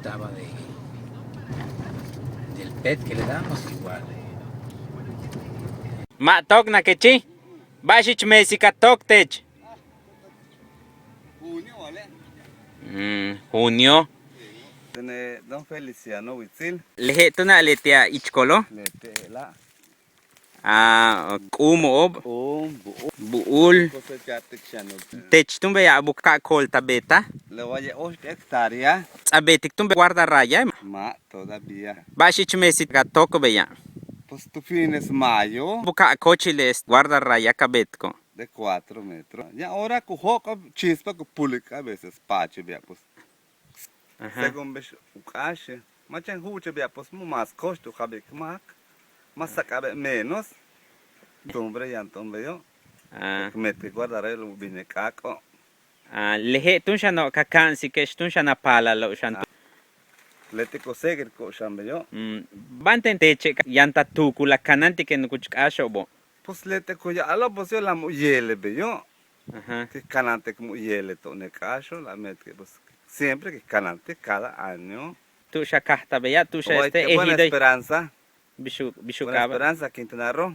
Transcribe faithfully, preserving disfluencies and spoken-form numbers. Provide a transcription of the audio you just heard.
Sábado de, del pet que le damos igual. Ma' tóoknakechi', ba'ax ich meesik a tóok teech. Junio. Tene' don Feliciano Huitzil. Le je'el túun a leti' a ichkolo'. Leti' je'ela'. A k'úumo'ob. K'úum, bu'ul. Bu'ul. Cosechar ti' xan u. Teech túun beya' buka'aj kool ta beetaj. Le waye' óox hectárea. Ts'a beetik túun guardarraya. Ma' todavía. Ba'ax ich meesik ka tóok beya'. Pues tu fines mayo. Buka'aj kóochil este guardarraya ka beetiko'. De cuatro metros. Yaan hora ku jóok'ol chiispal ku pulik a veces paachil beya' pues. Según bix u k'áaxe'. Ma' chéen júuchul beya' pues mu' más kóox tu jabik máak. Ma' sak'abe' menos. Tumbre yaan to'on beyo'. K meetke' guardarraya u bin le k'áak'o'. Le je'el túun xano' ka ka'ansike'ex túun xan a paalalo' xan. Leti' ku seguirko' xan beyo'. Ba'anten teeche' yaan ta tuukul a kanáantike' nukuch k'áaxo'obo'. Pues leti' ku ya'alo' pues yo'olal mu' yéelel beyo'. K kanáantik mu' yéelel to'on le k'áaxo' la meetke' pues siempre k kanáantik cada año. Tu'ux a kajtal beya', tu'ux a este ejido Buena Esperanza. Bix u, bix u Buena Esperanza, Quintana Roo.